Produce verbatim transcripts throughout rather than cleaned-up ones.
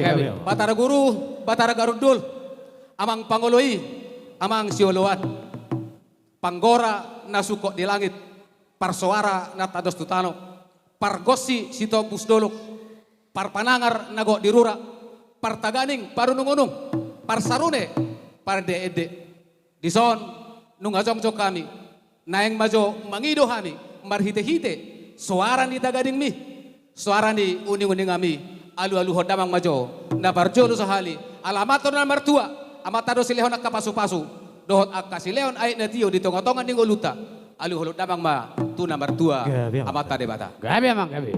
Gabe. Batara Guru, Batara Garundul, amang pangoloi, amang sioloan. Panggora na sungkot di langit, parsoara na tandos tu tano, pargonsi sitombus dolok, parpanangar na gok di rura, partaganing parunungunung, parsarune parendeende. Dison nunga jongjong hami, naeng ma jo mangido hami marhitehite soara ni taganingmi, soara ni uninguningmi, alualuhon damang ma jo na parjolo sahali, ala amanta do na martua, amanta do silehon angka pasupasu dohot angka silehon aek na tio di tongatonga ni ngolunta. Alualuhon damang ma tu na martua, gabe, amang, amanta Debata. Gabe, amang, gabe.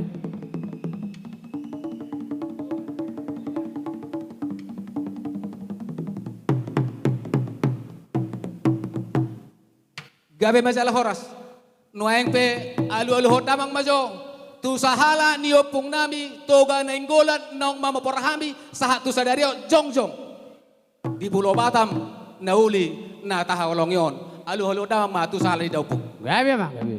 Gabe ma jala horas. Nuaeng pe alualuhon damang ma jo tu sahala ni ompungnami Toga Nainggolan naung mamopor hami sahat tu sadari on jongjong di Pulo Batam na uli na tahaholongi on. Alualuhon damang ma tu sahala ni daompung. Gabe, amang, gabe.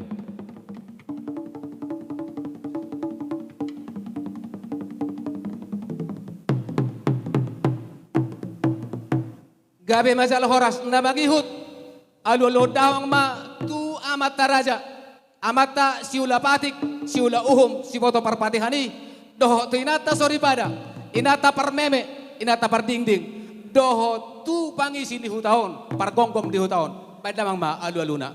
Gabe ma jala horas. Na mangihut, alualuhon damang ma tu amanta raja, amanta Siulapatik, Siulauhum, Siboto Parpatihan i, dohot tu inanta soripada, inanta parmeme, inanta pardingding, dohot tu pangisi ni huta on, pargomgom di huta on. Baen damang ma alualuna.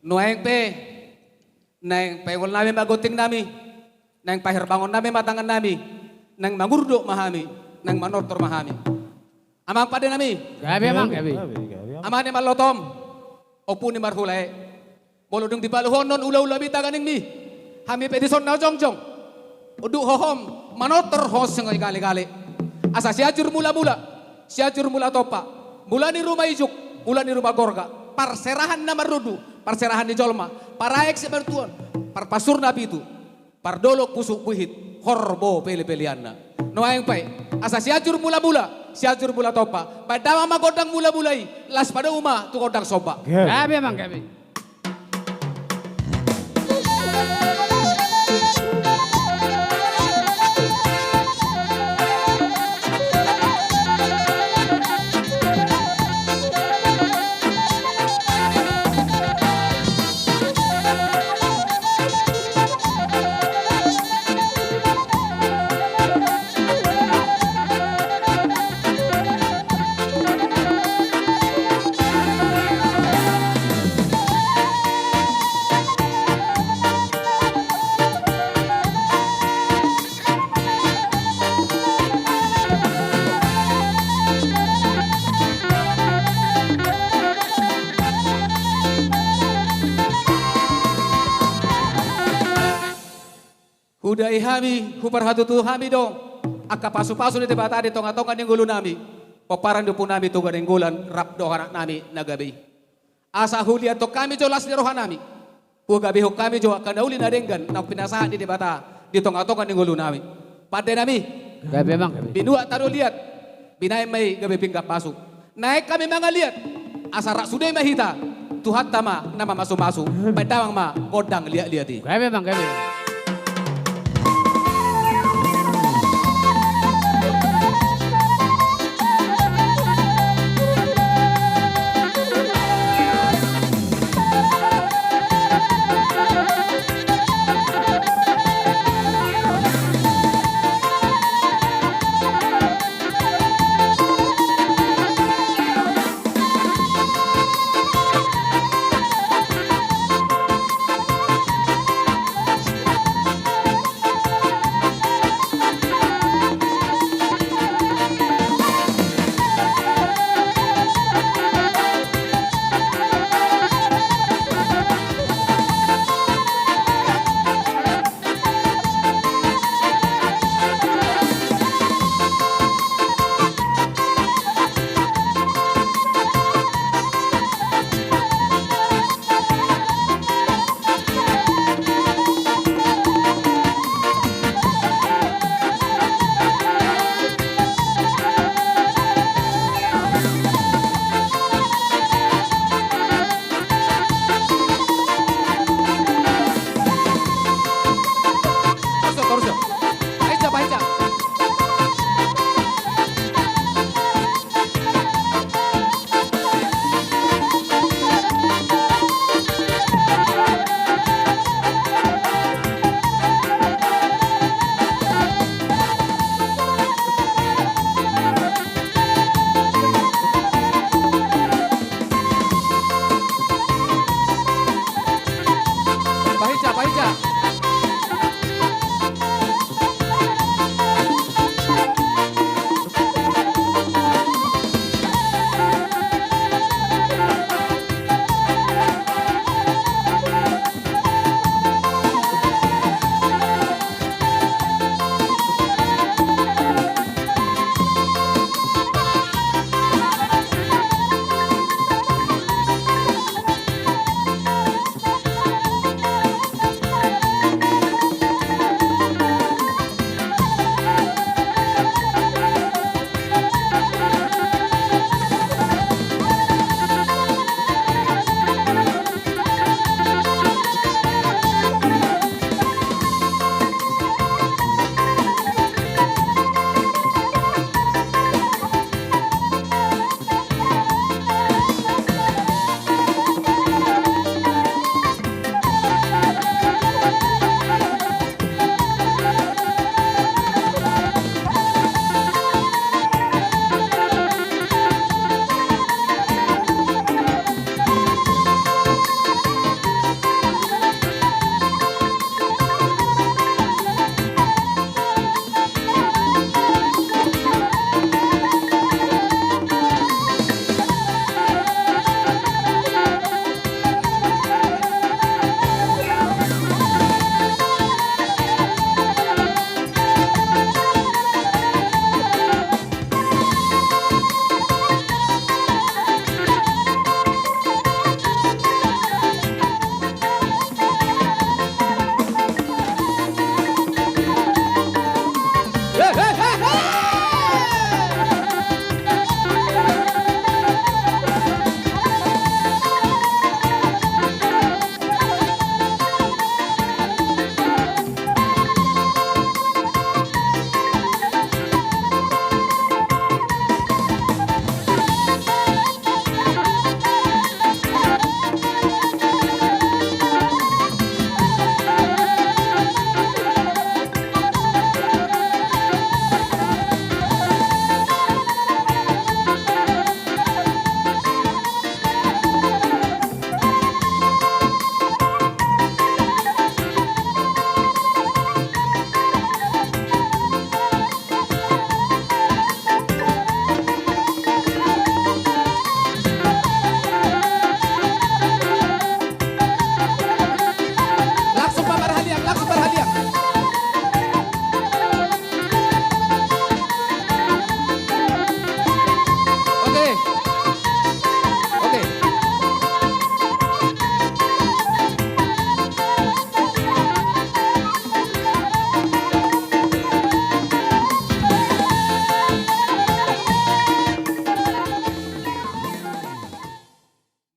Nuaeng pe naeng paingolnami ma gontingnami, naeng paherbangonnami ma tangannami, naeng mangurdot ma hami, naeng manortor ma hami. Amang pandenami. Gabe, amang, gabe. Gabe, gabe, amang. Ama ni mallotom, ompu ni marhulae. Molo dung dipaluhonon ulaulami taganingmi, hami pe dison na jongjong unduk hohom manortor ho songon i galegale. Asa Sianjur Mulamula, Sianjur Mulatompa, mula ni ruma ijuk, mula ni ruma gorga, parserahan na marrundu, parserahan ni jolma, paraek simartuon, parpasur na pitu, pardolok pusuk buhit, horbo pelepeleanna. Nuaeng pe, asa Sianjur Mulamula, Sianjur Mulatompa, baen damang ma gondang mulamula i, laos padomu ma tu gondang somba. Gabe. Gabe, amang, gabe. Hudai hami, huparhatutu hami do angka pasupasu ni Debata di tongatonga ni ngolunami, pomparan ni ompunami Toga Nainggolan rap dohot anaknami na gabe i. Asa huliathon hami jo las ni rohanami, huagabehon hami jo angka na uli na denggan naung pinasahat ni Debata di tongatonga ni ngolunami. Pandenami. Gabe, amang, gabe. Binuat tano liat, binahen ma i gabe pinggan pasu. Naeng hami mangaliat, asa rap sude ma hita, Tuhanta ma na mamasumasu. Baen damang ma gondang liatliat i. Gabe, amang, gabe.